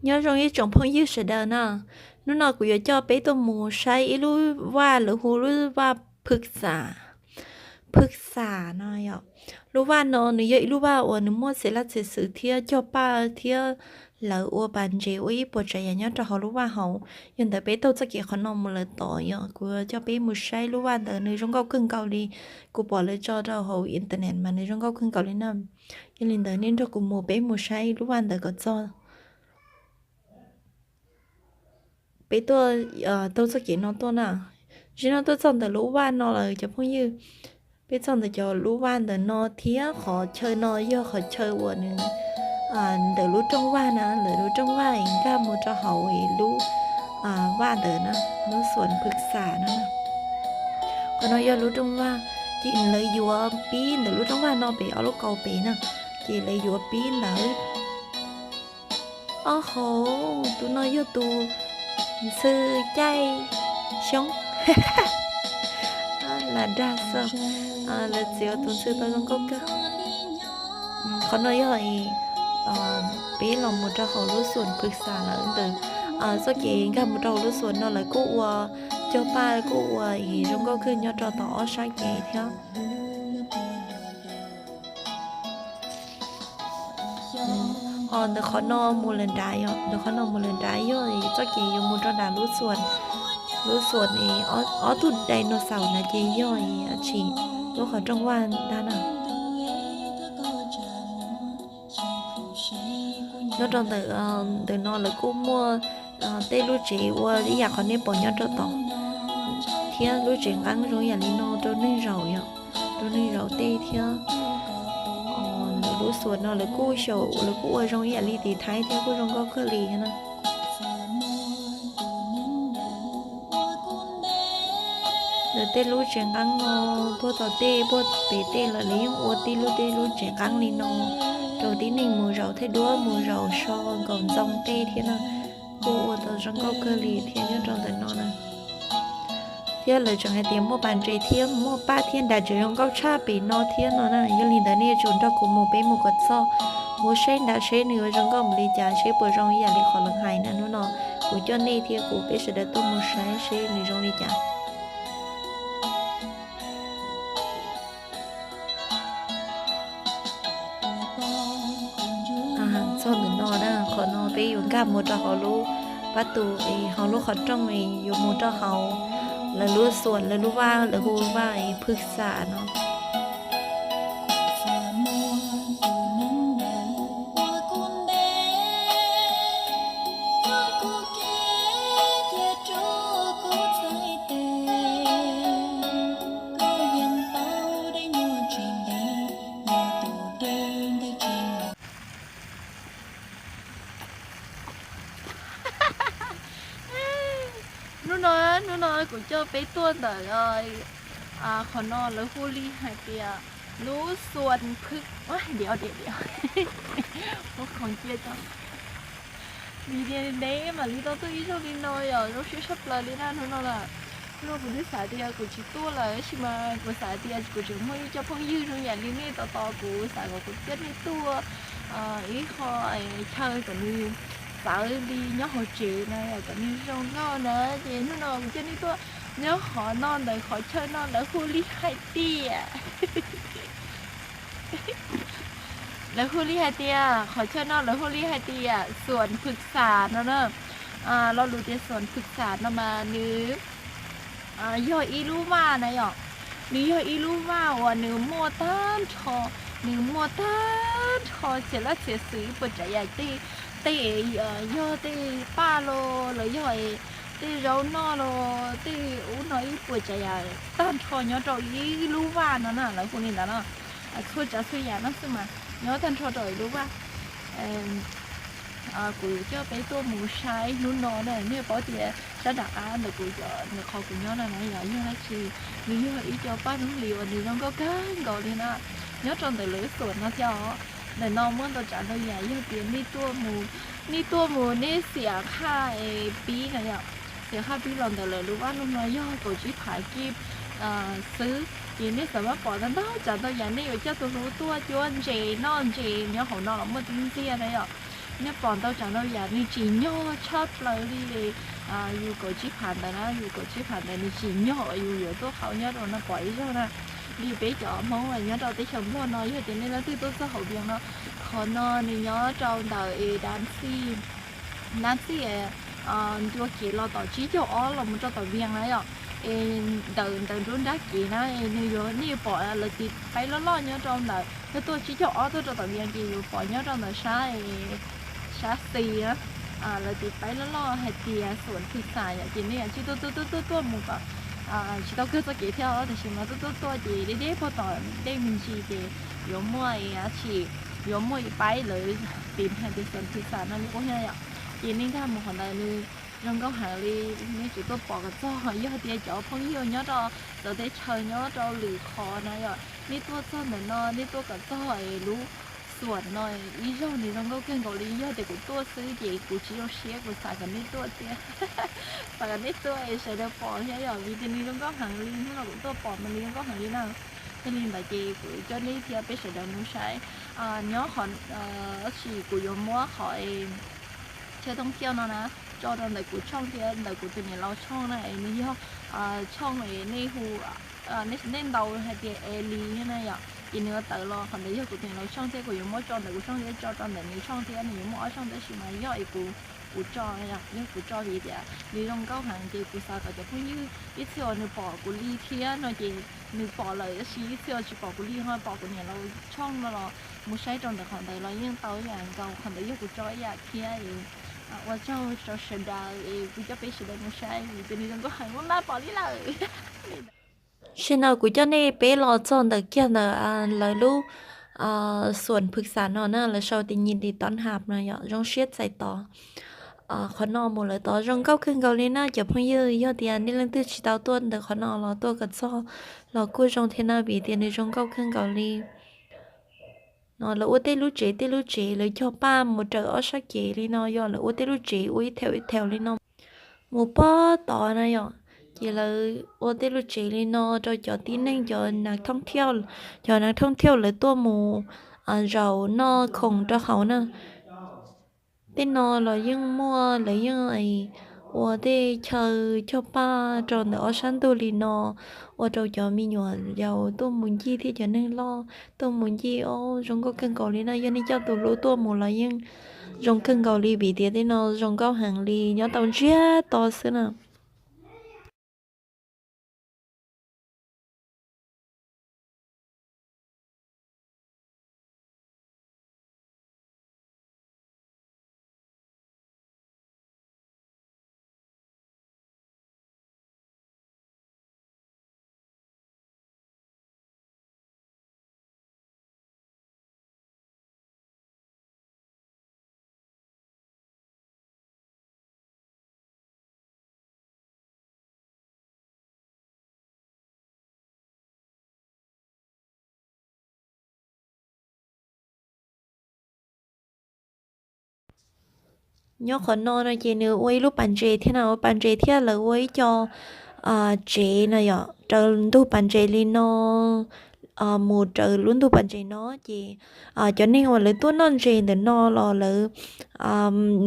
Nyob zoo ib tsoom phooj ywg sawv daws na, hnub no kuv yuav coj peb tuaj mus saib ib lub vaj lawv hu lub vaj Phwj Xam, Phwj Xam no yom. Lub vaj no nws yog ib lub vaj uas nws muaj txiv laj txiv xwm thiab cog paj thiab lawv ua pas ntses ua ib puas tsav yam nyob rau hauv lub vaj hauv. Yog ntawd peb taug txoj kev qhov no mus lawm tod yom, kuv yuav coj peb mus saib lub vaj ntawd nws zoo nkauj kawg nkaus li. Kuv pom lawv tso rau hauv internet mas nws zoo nkauj kawg nkaus li na. Yog li ntawd nej nrog kuv mus peb mus saib lub vaj ntawd kom txog. Peb tuaj taug txoj kev no tuaj na, tsis no tuaj txog ntawm lub vaj no lawm cov phooj ywg. Peb txog ntawm cov lub vaj ntawm no thiab qhov chaw no yog qhov chaw uas nws ntawm lub rooj vag na, ntawm lub rooj vag nkag mus rau hauv lub vaj ntawd na, lub Xuas Phwj Xam no. Qhov no yog lub rooj vag, ces lawv yuav pib ntawm lub rooj vag no pem ob lub kaus pem na, ces lawv yuav pib ntawd. Ob hauv, tus no yog tus ntxhw caij xyoob, lam dag xwb, lawv txiav tus ntxhw tau zoo nkauj kawg. Qhov no yog peb los mus rau hauv lub Xuas Phwj Xam lawm ntawd. Txoj kev nkag mus rau hauv lub xuas no lawv kuj ua cog paj kuj ua zoo nkauj kawg nyob rau tom ob sab kev thiab. Ntawm qhov no mus lawm nrad, ntawm qhov no mus lawm nrad yog txoj kev yuav mus rau nram lub xuas, lub xuas ob tug dinosaur na ces yog tsis lub qhov rooj vag ntag na. Nyob rau ntawm, ntawm no lawv kuj muaj tej lub tsev ua ib yam qhov nej pom nyob rau tod, thiab lub tsev nqeeb zoo ib yam li no rau neeg zaum yom, rau neeg zaum tej thiab. Lub xuas no lawv kuj xyaum lawv kuj ua zoo ib yam li tim Thaib thiab kuj zoo nkauj kawg li na. Lawv tej lub tsev nqeeb no puag tom tej puag pem tej lawv yeej ua tib lub tej lub tsev nqeeb li no rau tib neeg mus zaum thiab duab mus zaum so nkaum ntxoo tej thiab na, kuj ua tau zoo nkauj kawg li thiab nyob rau ntawm no na. Thiab lawv tseem hais tias muaj pas ntses thiab muaj paj thiab nram tsev zoo nkauj tshaj pem no thiab no na. Yog li ntawd nej yuav tsum nrog kuv mus peb mus kom txog, mus saib nram seb nws yuav zoo nkauj npaum li cas, seb puas zoo ib yam li qhov lawv hais na. Hnub no kuv coj nej thiab kuv peb sawv daws tuaj mus saib seb nws zoo li cas. Txog ntawm no na, qhov no peb yuav nkag mus rau hauv lub pab tus es hauv lub qhov rooj es yuav mus rau hauv lawv lub xuas lawv lub vaj lawv hu vaj es Phwj Xam no. Hnub no, hnub no kuv coj peb tuaj ntawm qhov no lawv hu li hais tias lub xuas phwj, hais tias, muab khoom cia tso. Vim tias ntev mam li tau tuaj ib zaug li no yom, zoo siab tshaj plaws li na hnub no lawm. Hnub no kuv twb xav tias kuv tsis tuaj lawm tab sis mas kuv xav tias kuv tseem muaj ib co phooj ywg zoo yam li nej tos tos kuv, xav kom kuv coj nej tuaj ib qho chaw kom nws txawv li nyob hauv tsev na, kom nws zoo nkauj na, ces hnub no kuv coj nej tuaj nyob qhov no ntawm qhov chaw no lawv hu li hais tias lawv hu li hais tias, qhov chaw no lawv hu li hais tias xuas phwj xam no na. Lo lus tias xuas phwj xam no mas nws yog ib lub vaj na yom. Nws yog ib lub vaj uas nws muaj tag nrho, nws muaj tag nrho txhia lab txhia xwm ib puas tsav yam tej, tej yog tej paj los los yog tej zaub noj los tej ub no ib puas tsav yam tag nrho nyob rau ib lub vaj no na, lawv hu li ntawd no. Txhua tsav txhua yam no xwb mas nyob tag nrho rau ib lub vaj. Kuv coj peb tuaj mus saib hnub no na, nej paub tias sab nram qab ntawm kuv, ntawm qhov kuv nyob no na yog, yog dab tsi, nws yog ib co paj hnub hlis uas nws zoo nkauj kawg nkaus li na. Nyob rau ntawm lawv xuas no thiab os. Ntawm no muaj ntau tsav ntau yam, yog tias nej tuaj mus, nej tuaj mus nej xiam qhaj es pib no yom, xiam qhaj pib los ntawm lawv lub vaj loog no yog kaum tsib phav kij xwb, ces nej xam maj pom tau ntau tsav ntau yam, nej yuav coj tus hlub tuaj cuab ntses noj ntses nyob hauv no los muaj tib ntxiag na yom. Nyob pom ntau tsav ntau yam nws tsim nyog tshaj plaws li. Yus kaum tsib phav ntawd na, yus kaum tsib phav ntawd nws tsim nyog yus yuav tuaj qhau nyob rau no pom ib zaug na. Li peb cov Hmoob nyob rau teb chaws Nplog no, yog tias nej leej twg tuaj txog hauv Vias no, qhov no nws nyob rau ntawm es Dab Txij, Dab Txij ncua kev los tom tsib caug ob los mus rau tom Vias na yom. Es ntawm ntawm nruab nrab kev na, es nws yuav nej pom lawv tiv paib loj loj nyob rau ntawd, yog tuaj tsib caug ob tuaj rau tom Vias ces yuav pom nyob rau ntawm sab sab xis na, lawv tiv paib loj loj hais tias Xuam Thwj Xam yom. Ces nej yuav tsum tuaj tuaj tuaj tuaj mus kom tsis tau kawg txoj kev thiab os, tiam sis mas tuaj tuaj tuaj ces deb deb puag tom dej me ntsis ces yuav muaj dab tsi, yuav muaj ib paib lawv tiv hais tias Xuam Thwj Xam no li ub thiab yom. Ces nej nkag mus qhov ntawd nws zoo nkauj heev li, nej tsum tuaj pom kom txog. Yog tias cov phooj ywg nyob rau txawv teb chaws nyob rau lwm qhov na yom, nej tuaj txog ntawm no nej tuaj kom txog es lub Xuam no ib zaug, nws zoo nkauj kawg nkaus li. Yog tias kuv tuaj xwb ces kuv tsis zoo siab, kuv xav kom nej tuaj thiab, xav kom nej tuaj es sawv daws pom thiab yom, vim tias nws zoo nkauj heev li. Hnub no kuv tuaj pom mas nws zoo nkauj heev li na. Yog li ntawd ces kuv coj nej thiab peb sawv daws mus saib nyob qhov, tab sis kuv yuav muab qhov chaw thoob thiauj no na tso rau ntawm kuv tshooj thiab ntawm kuv tus niam laus tshooj na, es nws yog tshooj es nej hu, nej ntaus hais tias Eli na yom, ces nws yuav tawm los. Qhov ntawd yog kuv tus niam laus tshooj thiab kuv yuav muab tso ntawm kuv tshooj thiab tso rau ntawm nws tshooj thiab, nws yuav muaj ob tshooj tab sis mas yog es kuv, kuv tso, yog kuv tso vim tias nws zoo nkauj heev ces kuv xav kom cov phooj ywg ib txhia uas nws pom kuv li thiab no ces nws pom lawm, tab sis ib txhia uas tsis pom kuv li ho pom kuv niam laus tshooj no los mus saib rau ntawm qhov ntawd los yeej tau ib yam nkaus. Qhov ntawd yog kuv tso ib yam thiab es ua tsaug rau sawv daws es kuv coj peb sawv daws mus saib vim tias nws zoo nkauj heev, muaj maj pom li lawm. Tam sim no kuv coj nej peb los txog ntawm kiag ntawm lawv lub Xuam Phwv Xam no na, lawv sau tias Nyiam Dim Tob Ham no yom, zoo siab txais tos. Qhov no mus lawm tod zoo nkauj kawg nkaus li na cov phooj ywg. Yog tias nej leej twg tsis tau tuaj ntawm qhov no los tuaj kom txog los kuj zoo thiab na, vim tias nws zoo nkauj kawg nkaus li. No lawv ua tej lub tsev tej lub tsev, lawv cog paj mus raws ob sab kev li no, yog lawv ua tej lub tsev ua ib theem ib theem li no mus pog tod na yom. Ces lawv ua tej lub tsev li no rau cov tib neeg, cov nav thooj thiauj, cov nav thooj thiauj lawv tuaj mus zaum noj khoom rau hauv na. Tej no los yeej muaj, lawv yeej ua tej chaw cog paj rau ntawm ob sab ntug li no, ua rau cov me nyuam yaus tuaj mus ncig thiab cov neeg loj tuaj mus ncig. Ob, zoo nkauj kawg nkaus li na. Yog nej coj tus hlub tuaj mus los yeej zoo kawg nkaus li vim tias tej no zoo nkauj heev li, nyob tau ntsiag to xwb na. Nyob qhov no no ces nws ua ib lub pas ntses thiab na, ua pas ntses thiab lawv ua ib co tsev no yom, raws ntug pas ntses li no mus raws lub ntug pas ntses no ces cov neeg uas lawv tuaj noj ntses ntawm no los lawv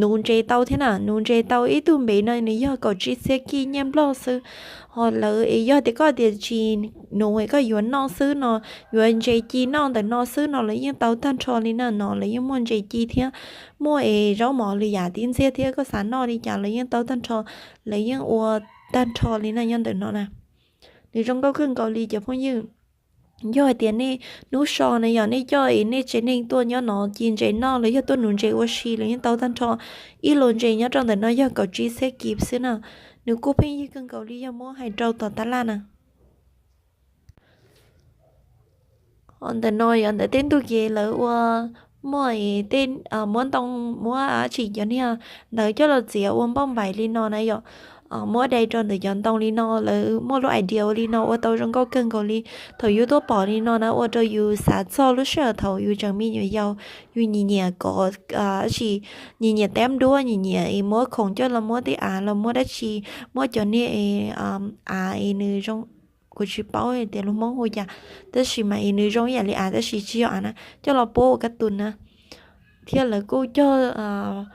nuv ntses tau thiab na. Nuv ntses tau ib tug npe no nws yog kaum tsib txhiab kij nyiaj nplog xwb. Ho lawv es yog tias koj tias tsis nuv es koj yuav noj xwb no, yuav ntses ci noj ntawm no xwb no lawv yeej tau tag nrho li na. No lawv yeej muaj ntses ci thiab, muaj es zaub mov lwm yam tib ntxiag thiab, koj xav noj li cas lawv yeej tau tag nrho, lawv yeej ua tag nrho li na nyob ntawm no na. Nws zoo nkauj kawg nkaus li cov phooj ywg. Yog hais tias nej hnub so na yog nej coj es nej tsev neeg tuaj nyob no ci ntses noj los yog tuaj nuv ntses ua si los yeej tau tag nrho. Ib los ntses nyob rau ntawm no yog kaum tsib txhiab kij xwb na. Nws kuj pheej yig kawg nkaus li yog muab hais rau tom tab laj na. Ntawm no yog ntawm tej ntug kev lawv ua muaj tej muab ntoo muab dab tsi cov niag ntawd coj los txiav ua npauj npaim li no na yom. Muab dai rau ntawm cov ntoo li no, lawv muaj lub idea ua li no ua tau zoo nkauj kawg nkaus li. Thaum yus tuaj pom li no na ua rau yus xav txog lub sij hawm thaum yus tseem me nyuam yaus, yus nyiam nyiam kov, dab tsi, nyiam nyiam teb duab, nyiam nyiam es muab khoom coj los muab tej av los muab dab tsi, muab cov niag es av es nws zoo, kuv tsis paub tias lus Hmoob hu cas, tab sis mas es nws zoo ib yam li av tab sis tsis yog av na, coj los puab ua kab tus na. thiab lawv kuj cog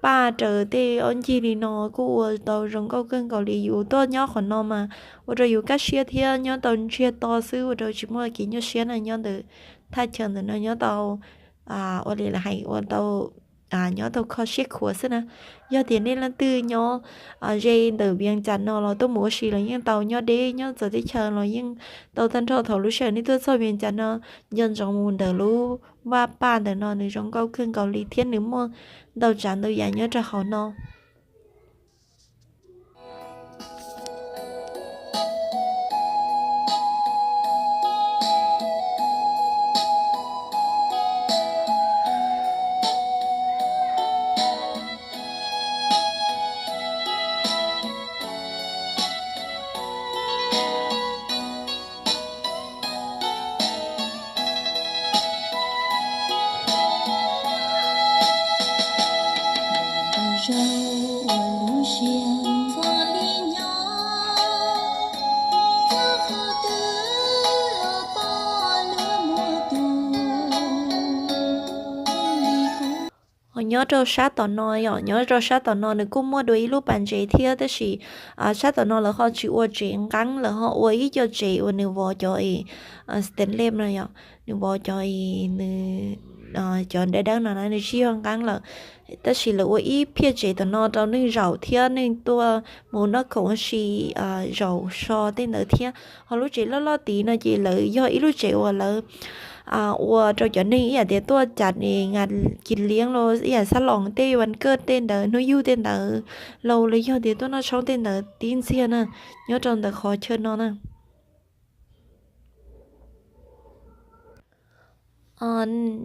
paj raws tej ob ncig li no kuj ua tau zoo nkauj kawg nkaus li. Yus tuaj nyob qhov no mas ua rau yus kaj siab thiab nyob tau ntsiag to xwb ua rau tsis muaj kev nyuaj siab na. Nyob ntawm thaj chaw ntawm no nyob tau ua li lawv hais ua tau nyob tau kho siab khuav xwb na. Yog tias nej leej twg nyob ze ntawm Vias Cas no los tuaj mus ua si los yeej tau, nyob deb nyob txawv teb chaws los yeej tau tag nrho. Thaum lub sij hawm nej tuaj txog Vias Cas no, nco ntsoov mus ntawm lub vaj paj ntawm no, nws zoo nkauj kawg nkaus li thiab nws muaj ntau tsav ntau yam nyob rau hauv no. Ho nyob rau sab tom no yom, nyob rau sab tom no nws kuj muaj dua ib lub pas ntses thiab, tab sis sab tom no lawv ho tsis ua tsev nqeeb, lawv ho ua ib co tsev uas nws vov cov es stainless no yom, nws vov cov es nws cov dawb dawb no na, nws tsis yog nqeeb lawm. Tab sis lawv ua ib phiaj tsev tom no rau neeg zaum thiab neeg tuaj mus noj khoom ua si zaum so tej ntawd thiab. Ho lub tsev loj loj tid no ces lawv yog ib lub tsev uas lawv ua rau cov neeg ib yam tias tuaj cas es nqa kis liab los ib yam xab loos tej vas kawj tej ntawd hnub yug tej ntawd los los yog tias tuaj noj tshoob tej ntawd tib ntxiag na, nyob rau ntawm qhov chaw no na.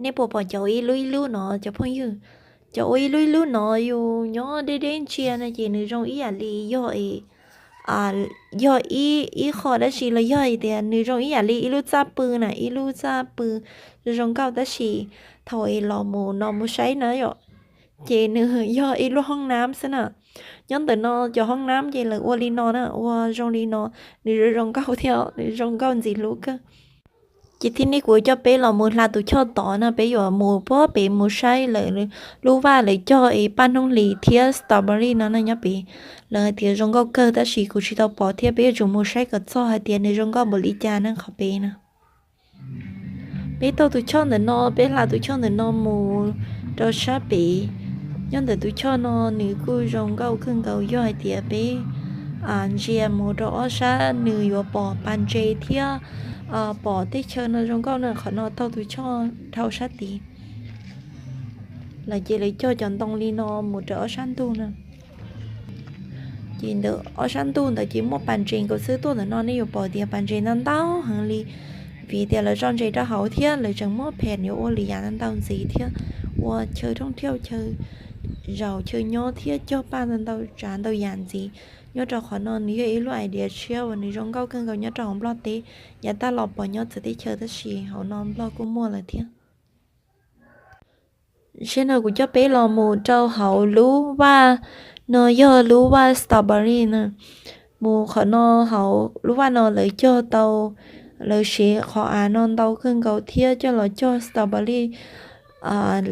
Nej puas pom cov ua ib lub ib lub no cov phooj ywg? Cov ua ib lub ib lub no yus nyob deb deb ntsia no ces nws zoo ib yam li yog yog ib qho dab tsi los yog hais tias nws zoo ib yam li ib lub txaj pw na, ib lub txaj pw zoo zoo nkauj, tab sis thaum es los mus no mus saib na yom, ces nws yog ib lub hoob nab xwb na. Nyob ntawm no cov hoob nab ces lawv ua li no na, ua zoo li no, nws zoo zoo nkauj thiab nws zoo nkauj ntxim hlub kawg. Ces thiab nej kuv coj peb los mus hla tus choj tod no, peb yuav mus puag pem mus saib lawv lub vaj lawv cog es paj hnub hlis thiab strawberry no na nyob pem. Lawv hais tias zoo nkauj kawg tab sis kuv tsis tau pom thiab, peb yuav tsum mus saib kom txog hais tias nws zoo nkauj npaum li cas na qhov pem na. Peb taug tus choj ntawm no, peb hla tus choj ntawm no mus rau sab pem. Nyob ntawm tus choj no nws kuj zoo nkauj kawg nkaus, yog hais tias peb ntsia mus rau ob sab nws yuav pom pas ntses thiab pom teb chaws no zoo nkauj na. Qhov no taug tus choj dhau sab tid lawm ces lawv cog cov ntoo li no mus rau ob sab ntug na. Ces ntawm ob sab ntug ntawd ces muaj pas ntses nkaus xwb, tuaj ntawm no nej yuav pom tias pas ntses ntau ntau heev li, vim tias lawv tso ntses rau hauv thiab lawv tseem muab phem yuav ua lwm yam ntau ntxiv thiab, ua chaw thooj thiab chaw zaum chaw nyob thiab cog paj ntau ntau tsav ntau yam ntxiv. Nyob rau qhov no nws yog ib lub idea tshiab uas nws zoo nkauj kawg nkaus nyob rau hauv Nplog teb, yav tag los pom nyob txawv teb chaws tab sis hauv no Nplog kuj muaj lawm thiab. Zaum no kuv coj peb los mus rau hauv lub vaj no, yog lub vaj strawberry na. Mus qhov no, hauv lub vaj no lawv cog tau, lawv siv qhov av no ntau kawg nkaus thiab coj los cog strawberry.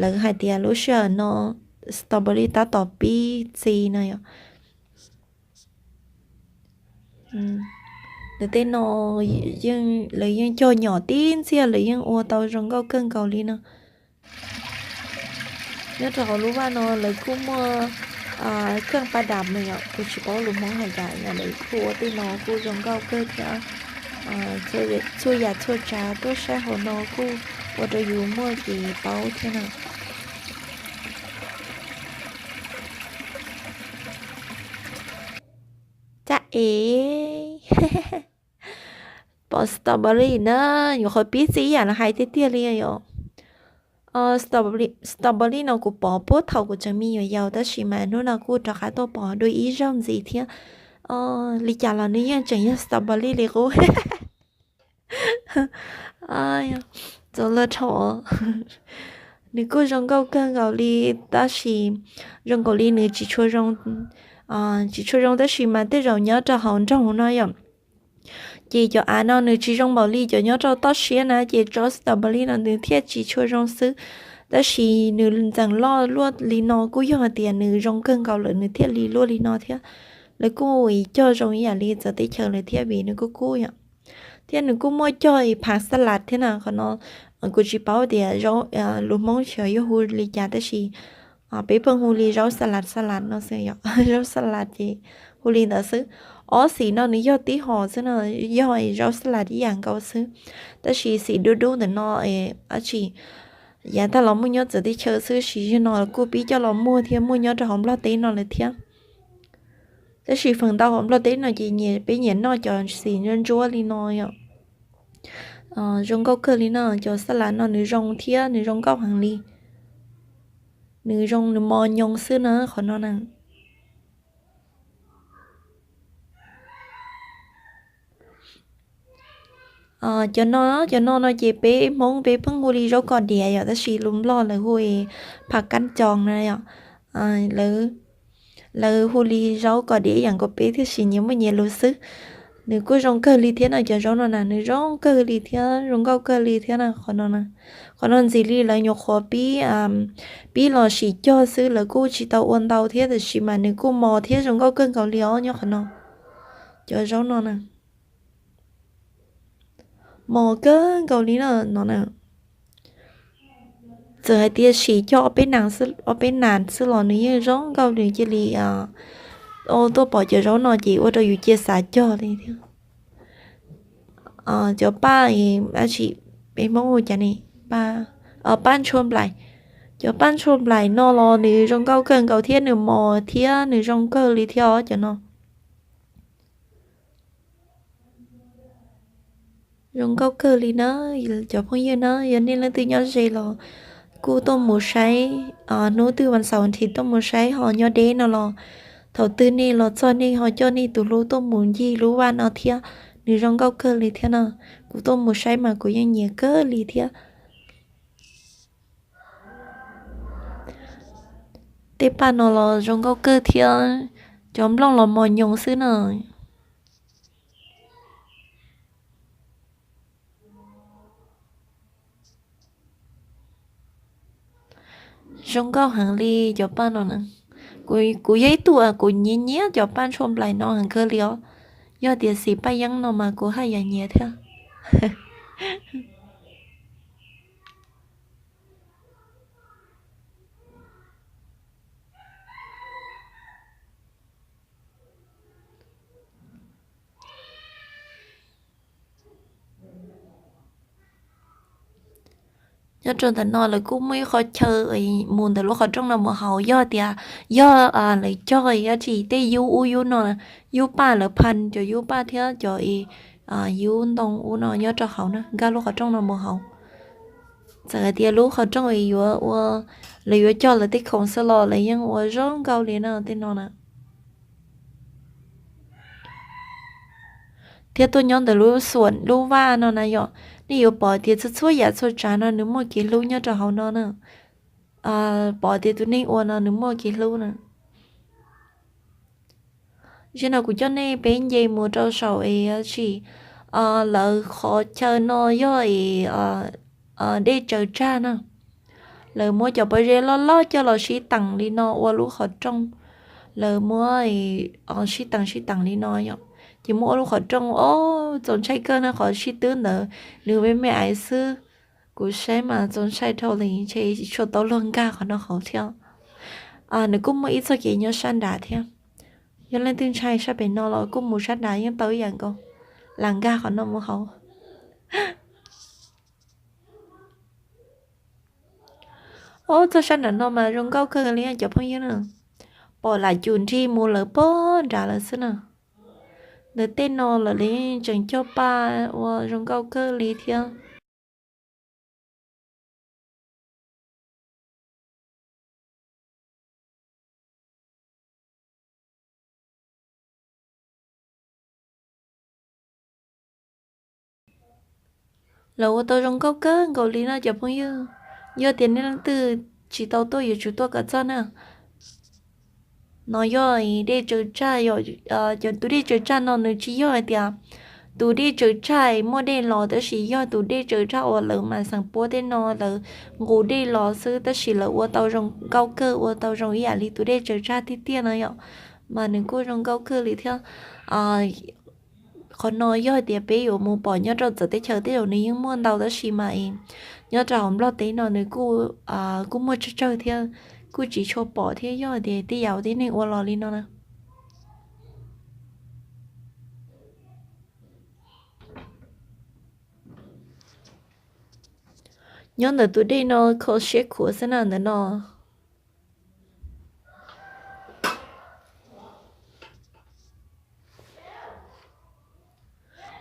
Lawv hais tias lub sij hawm no strawberry tab tom pib txi no yom. Nws tej no lawv yeej cog nyom tib ntxiag, lawv yeej ua tau zoo nkauj kawg nkaus li no. Nyob rau hauv lub vaj no lawv kuj muaj keej paj dam no yom, kuv tsis paub lus Hmoob hais cas, lawv kuj ua tej no kuj zoo nkauj kawg thiab. Txhua yam txhua tsav tuaj saib hauv no kuj ua rau yus muaj kev paub thiab na. Cab es pom strawberry na, nyuam qhuav pib txi ib yam li hais tiag tiag li yom. Strawberry no kuv pom puag thaum kuv tseem me nyuam yaus tab sis mas hnub no kuj rov qab tuaj pom dua ib zaug ntxiv thiab. Li cas los nws yeej tseem yog strawberry li qub. Txaus luag dhau. Nws kuj zoo nkauj kawg nkaus li, tab sis zoo nkaus li nws tsis tshua zoo, tsis tshua zoo tab sis mas tej zaum nyob rau hauv nroog no yom. Ces cov av no nws tsis zoo npaum li cov nyob rau toj siab na, ces tso strawberry no nws thiaj tsis tshua zoo xwb. Tab sis nws ntxeem loj luaj li no kuj yog hais tias nws zoo kawg nkaus lawm nws thiaj li luaj li no thiab. Lawv kuj cog zoo ib yam li txawv teb chaws lawm thiab vim nws kuj kub yom. Thiab nws kuj muaj cog ib phav xas las thiab na. Qhov no kuv tsis paub tias lus Hmoob xyov yuav hu li cas tab sis peb pheej hu li zaub xas las, xas las no xwb yom, zaub xas las ces hu li ntawd xwb. Ob xim no nws yog tib hom xwb no, yog zaub xas las ib yam nkaus xwb, tab sis xim dub dub ntawm no dab tsi yav tag los muaj nyob txawv teb chaws xwb, sis yog no kuj pib coj los muag thiab muaj nyob rau hauv Nplog teb no lawm thiab. Tab sis feem ntau hauv Nplog teb no ces peb nyiam noj cov xim ntsuab ntsuab li no yom. Zoo nkauj kawg li no, cov xas las no nws zoo thiab nws zoo nkauj heev li. Nws zoo nws mos nyoos xwb na qhov no na. Cov no, cov no no ces peb Hmoob peb pheej hu li zaub kos diav yom, tab sis lus Nplog lawv hu phav kab coos na yom. Lawv hu li zaub kos diav ib yam nkaus peb thiab sis nyias muaj nyias lus xwb. Nws kuj zoo kawg li thiab no, cov zaub no na nws zoo kawg li thiab zoo nkauj kawg li thiab na qhov no na. Qhov no ntxim li lawv nyuam qhuav pib, pib los sim cog xwb, lawv kuj tsis tau ua ntau thiab tab sis mas nws kuj mos thiab zoo nkauj kawg nkaus li os nyob qhov no. Cov zaub no na mos kawg nkaus li na no na. Txawm hais tias sim cog ob peb nas xwb los nws yeej zoo nkauj, nws cia li tuaj pom cov zaub no ces ua rau yus cia xav cog li thiab. Cov paj dab tsi, peb Hmoob hu cas ne, paj ntshua nplaim. Cov paj ntshua nplaim no los nws zoo nkauj kawg nkaus thiab nws mos thiab nws zoo kawg li thiab os cov no. Zoo nkauj kawg li na cov phooj ywg na, yog nej leej twg nyob ze los kuj tuaj mus saib, hnub twg vas xaum nrhis tuaj mus saib ho nyob deb no los thaum twg nej los txog nej ho coj nej tus hlub tuaj mus ncig lub vaj no thiab, nws zoo nkauj kawg li thiab na. Kuv tuaj mus saib mas kuv yeej nyiam kawg li thiab. Tej paj no los zoo nkauj kawg thiab, cov nplooj los mos nyoos xwb na. Zoo nkauj heev li cov paj no na. Kuv yog ib tug kuv nyiam nyiam cov paj ntshua nplaim no heev kawg li os. Yog tias xim paj yeeb no mas kuv haj yam nyiam thiab. Nyob rau ntawm no lawv kuj muaj ib qho chaw mus ntawm lub qhov rooj no mus hauv, yog tias yog lawv cog dab tsi tej yub ub yub no, yub paj lawv pha cov yub paj thiab cov yub ntoo ub no nyob rau hauv na, nkag lub qhov rooj no mus hauv. Txawm hais tias lub qhov rooj yuav ua, lawv yuav cog lawv tej khoom xwb los lawv yeej ua zoo nkauj li na tej no na. Thiab tuaj nyob ntawm lub xuam lub vaj no na yom, nej yuav pom tias txhua txhua yam txhua tsav no nws muaj kev hlub nyob rau hauv no na. Pom tias tus neeg ua no nws muaj kev hlub na. Zaum no kuv coj nej peb nce mus rau saum es tsis, lawv qhov chaw no yog es dej tsaws tsag na. Lawv muab cov pob zeb loj loj coj los sib teem li no ua lub qhov rooj. Lawv muab sib teem sib teem li no yom, ces muab ua lub qhov rooj os, txaus ntshai kawg na, qhov sib twb ntawd nws me me aiv xwb. Kuv saib mas txaus ntshai dhau li, ntshe tsis tshua tau luag nkag qhov no hauv thiab. Nws kuj muaj ib txoj kev nyob sab nrad thiab. Yog leej twg ntshai sab pem no los kuj mus sab nrad yeej tau ib yam nkaus, lam nkag qhov no mus hauv. Ob txoj sab nram no mas zoo nkauj kawg li cov phooj ywg na. Pom lam cum nrig mus lawm pog nrad lawm xwb na. Ntawm tej no lawv li tseem cog paj ua zoo nkauj kawg li thiab. Lawv ua tau zoo nkauj kawg nkaus li no cov phooj ywg. Yog tias nej leej twg tsis tau tuaj yuav tsum tuaj kom txog na. No yog dej tsaws tsag, cov tus dej tsaws tsag no nws tsis yog hais tias tus dej tsaws tsag muaj dej los, tab sis yog tus dej tsaws tsag uas lawv mas xeem puab tej no lawv nqus dej los xwb, tab sis lawv ua tau zoo nkauj kawg, ua tau zoo ib yam li tus dej tsaws tsag tiag tiag no yom. Mas nws kuj zoo nkauj kawg li thiab. Qhov no yog hais tias peb yuav mus pom nyob rau txawv teb chaws tej zaum nws yeej muaj ntau, tab sis mas nyob rau hauv Nplog teb no nws kuj muaj tsawg tsawg thiab, kuj tsis tshua pom thiab, yog tias tej yam uas tib neeg ua los li no na. Nyob ntawm tus dej no kho siab khuav xwb na ntawm no.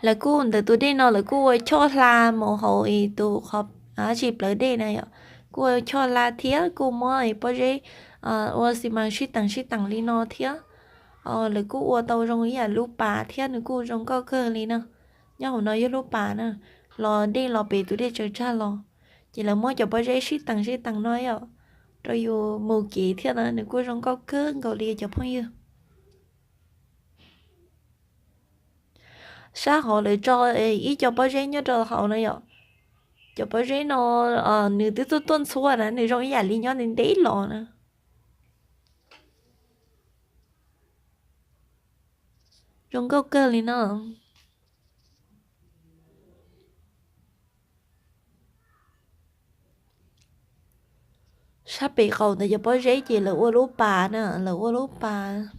Lawv kuj ntawm tus dej no lawv kuj ua choj hla mus hauv tus qhov tsis plawv dej na yom, kuj ua choj hla thiab kuj muab pob zeb ua xi mas sib teem sib teem li no thiab. Lawv kuj ua tau zoo ib yam lub pas thiab nws kuj zoo nkauj kawg li na. Nyob hauv no yog lub pas na, los dej los pem tus dej tsaws tsag los, ces lawv muab cov pob zeb sib teem sib teem no yom, rau yus mus kev thiab na, nws kuj zoo nkauj kawg nkaus li cov phooj ywg. Sab hauv lawv tso ib co pob zeb nyob rau hauv na yom. Cov pob zeb no nws twb tuaj tuaj ntxhua na, nws zoo ib yam li nyob ntev ntev los na. Zoo nkauj kawg li no. Sab pem qaum ntawd cov pob zeb ces lawv ua lub pas na, lawv ua lub pas.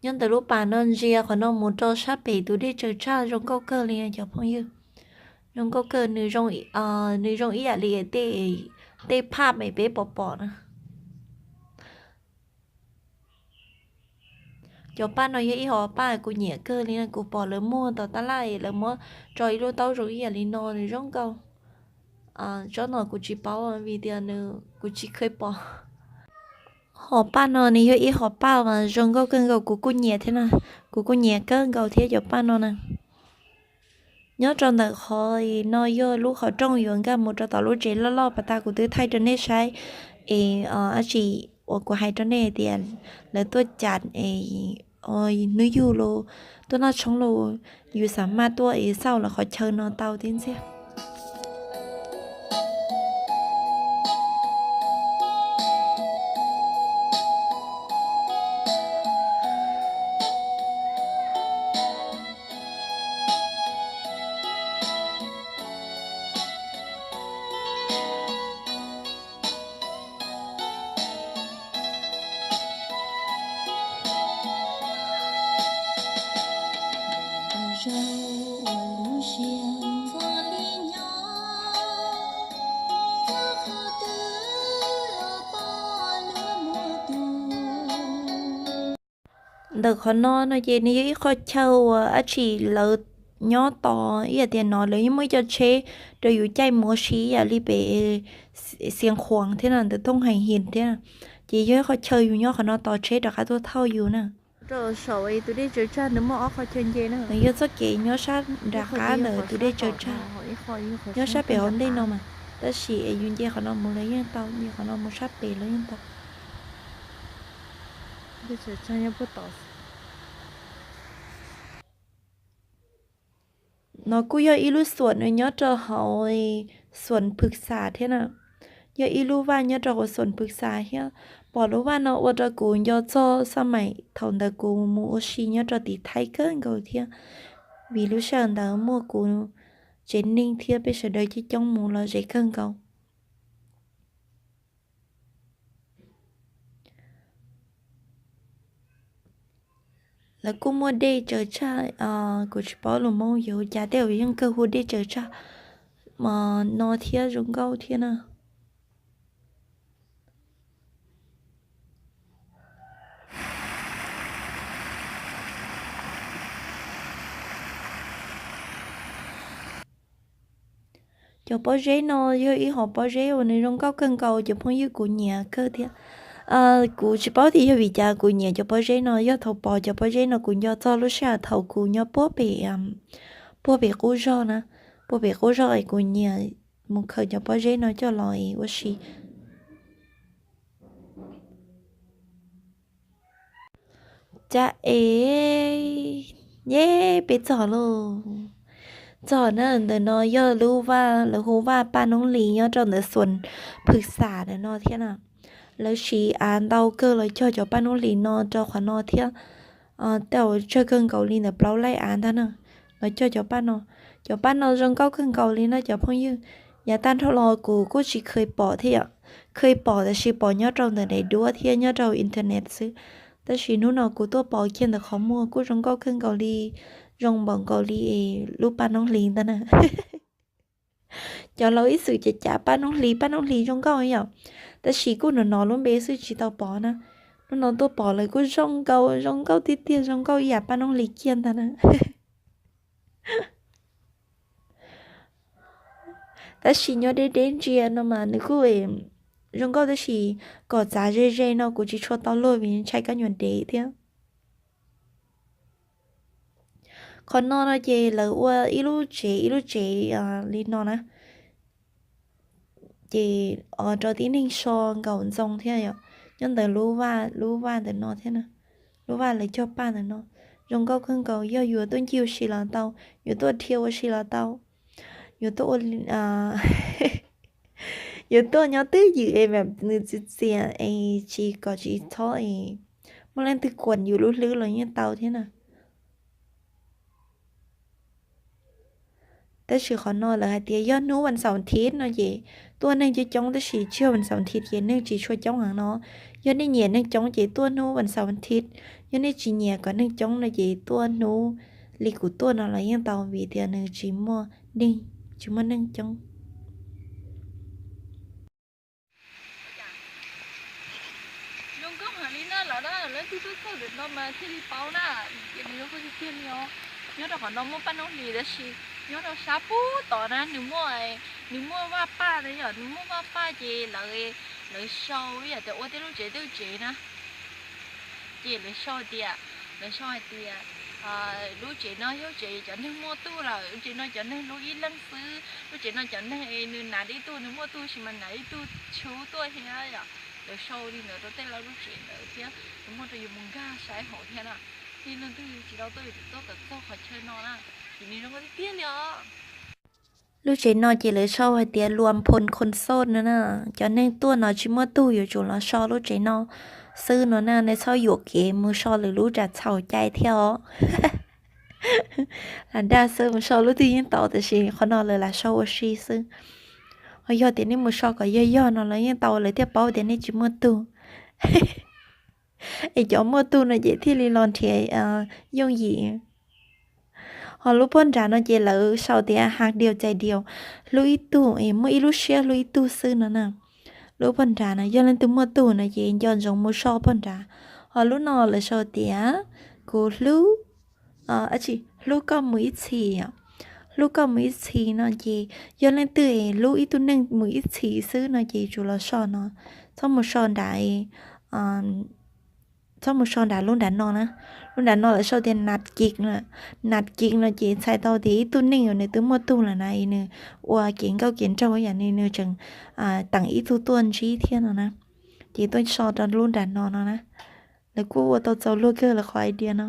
Nyob ntawm lub pas no ntsia qhov no mus rau sab pem tus dej tsaws tsag zoo nkauj kawg li cov phooj ywg. Zoo nkauj kawg, nws zoo ib yam li tej phaj es peb pom pom na. Cov paj no yog ib hom paj kuv nyiam kawg li, kuv pom lawv muag tom tab laj es lawv muab tso ib lub taub zoo ib yam li no, nws zoo nkauj. Tsob no kuv tsis paub vim tias nws kuv tsis kheev pom. Hom paj no nws yog ib hom paj mas zoo nkauj kawg nkaus, kuv kuj nyiam thiab na, kuv kuj nyiam kawg nkaus thiab cov paj no na. Nyob rau ntawm qhov no yog lub qhov rooj yuav nkag mus rau tom lub tsev loj loj pas tas kuv twb thaij rau nej saib es dab tsi uas kuv hais rau nej tias lawv tuaj cas es hnub yug los tuaj noj tshoob los yus xav maj tuaj es xauj lawv qhov chaw no tau tib ntxiag. Ntawm qhov no no ces nws yog ib qho chaw uas dab tsi lawv nyob tos ib yam tias no lawv yeej muaj ib co tsheb rau yus caij mus ua si ib yam li pem Xiav Khuam thiab na, ntawm Thooj Heem Him thiab na. Ces yog ib qho chaw yus nyob qhov no tos tsheb rov qab tuaj thauj yus na. Rau saum tus dej tsaws tsag nws muaj ob qho chaw nce na. Nws yog txoj kev nyob sab nram qab ntawm tus dej tsaws tsag, nyob sab pem hauv ntej no mas. Tab sis es yus nce qhov no mus los yeej tau, nce qhov no mus sab pem los yeej tau. No kuj yog ib lub xuam nws nyob rau hauv xuam Phwm Xam thiab na. Yog ib lub vaj nyob rau hauv xuam Phwm Xam thiab. Pom lub vaj no ua rau kuv nco txog xab maim thaum ntawd kuv mus ua si nyob rau tim Thaib kawg nkaus thiab, vim lub sij hawm ntawd muaj kuv tsev neeg thiab peb sawv daws coob coob mus los ze kawg nkaus. Lawv kuj muaj dej tsaws tsag, kuv tsis paub lus Hmoob yuav hu cas, tej zaum yeej kawg hu dej tsaws tsag no thiab, zoo nkauj thiab na. Cov pob zeb no yog ib hom pob zeb uas nws zoo nkauj kawg nkaus, cov phooj ywg, kuv nyiam kawg thiab. Kuv tsis paub tias yog vim cas kuv nyiam cov pob zeb no, yog thaum pom cov pob zeb no kuv nco txog lub sij hawm thaum kuv nyob puag pem, puag pem qub zog na, puag pem qub zog es kuv nyiam mus khaws cov pob zeb no coj los ua si. Cas es, yej, peb txog lauj. Txog na, ntawm no yog lub vaj, lawv hu vaj Paj Noob Hli nyob rau ntawm Xuas Phwm Xam ntawm no thiab na. Lawv siv av ntau kawg los cog cov Paj Noob Hli no rau qhov no thiab. Tej zaum tsawg kawg nkaus li ntawm plaub laij av ntag na, los cog cov paj no. Cov paj no zoo nkauj kawg nkaus li na cov phooj ywg. Yav tag nrho los kuv kuj tsis kheev pom thiab yom, kheev pom tab sis pom nyob rau ntawm daim duab thiab nyob rau internet xwb. Tab sis hnub no kuv tuaj pom kiag ntawm qhov muag kuj zoo nkauj kawg nkaus li, zoo npaum nkaus li lub Paj Noob Hli ntag na. Cov laus ib txwm cav cav Paj Noob Hli, Paj Noob Hli zoo nkauj yom, tab sis kuj hnov hnov lub npe xwb tsis tau pom na. Hnub no tuaj pom lawm kuj zoo nkauj, zoo nkauj tiag tiag, zoo nkauj ib yam Paj Noob Hli kiag ntag na. Tab sis nyob deb deb ntsia no mas nws kuj zoo nkauj tab sis kom txav ze ze no kuv tsis tshua tau luag vim ntshai kab nyuam dev thiab. Qhov no no ces lawv ua ib lub tsev ib lub tsev li no na. Ces rau tib neeg so nkaum ntxoo thiab yom, nyob ntawm lub vaj, lub vaj ntawm no thiab na. Lub vaj lawv cog paj ntawm no zoo nkauj kawg nkaus, yog yuav tuaj ncig ua si los tau, yuav tuaj dhia ua si los tau, yuav tuaj ua, yuav tuaj nyob twj ywm es nws txias txias es tsis, kom tsis txhob es muaj leej twg kuam yus lub hlwb los yeej tau thiab na. Tab sis qhov no lawv hais tias yog hnub vas xaum thiv no ces tuaj neeg coob coob, tab sis tsis yog vas xaum thiv ces neeg tsis tshua coob heev no. Yog nej nyiam neeg coob ces tuaj hnub vas xaum thiv, yog nej tsis nyiam kom neeg coob no ces tuaj hnub li kuv tuaj no los yeej tau vim tias nws tsis muaj neeg, tsis muaj neeg coob. Zoo nkauj heev li na, lawv, lawv leej twg tuaj txog ntawm no mas thiaj li paub na, vim tias nws zoo nkauj tiag tiag li os. Nyob rau qhov no muaj Paj Noob Hli tab sis nyob rau sab pub tod na nws muaj, nws muaj vaj paj na yom, nws muaj vaj paj ces lawv, lawv sau ib yam tias ua tej lub tsev tej lub tsev na. Ces lawv sau tias, lawv sau hais tias lub tsev no yog lub tsev cov neeg muaj tug lawm, lub tsev no cov neeg hlub ib leeg xwb, lub tsev no cov neeg nws hnav ib tug nws muaj tug sis mas hnav ib tug tshub tuaj thiab yom. Lawv sau li ntawd rau tej lub tsev ntawd thiab, nws muaj rau yus mus nkag saib hauv thiab na. Yog leej twg tsis tau tuaj yuav tsum tuaj kom txog qhov chaw no na, vim nws zoo nkauj tiag tiag li os. Lub tsev no ces lawv sau hais tias luam phoo khon xoj no na, cov neeg tuaj no tsis muaj tug yuav tsum los so lub tsev no xwb no na, nej txhob yuam kev mus so lwm lub ram txhaum cai thiab os. Lam dag xwb, mus so lub twg yeej tau tab sis qhov no lawv lam sau ua si xwb. Ho yog tias nej mus so kom yog yog no los yeej tau, lawv thiaj paub tias nej tsis muaj tug. Es cov muaj tug no ces thiaj li los nrhiav yooj yim. Ho lub pog nrad no ces lawv sau tias haj diaus cais diaus, hlub ib tug es muaj ib lub siab hlub ib tug xwb no na. Lub pog nrad no yog leej twg muaj tug no ces nco ntsoov mus so pog nrad. Ho lub no lawv sau tias kuv hlub, tsis, hlub koj mus ib txhis, hlub koj mus ib txhis no ces yog leej twg es hlub ib tug neeg mus ib txhis xwb no ces yuav tsum los so no, txhob mus so nrad, txhob mus so nrad lub nrad no na. Lub nrad no lawv sau tias nat kis, nat kis no ces txhais tau tias ib tug neeg uas nws twb muaj tug lawm na, nws ua kev nkauj kev nraug yam li nws tseem teem ib tug tuaj ntsib thiab no na. Ces tuaj so rau lub nrad no no na. Lawv kuj ua tau txaus luag kawg lawv qhov idea no.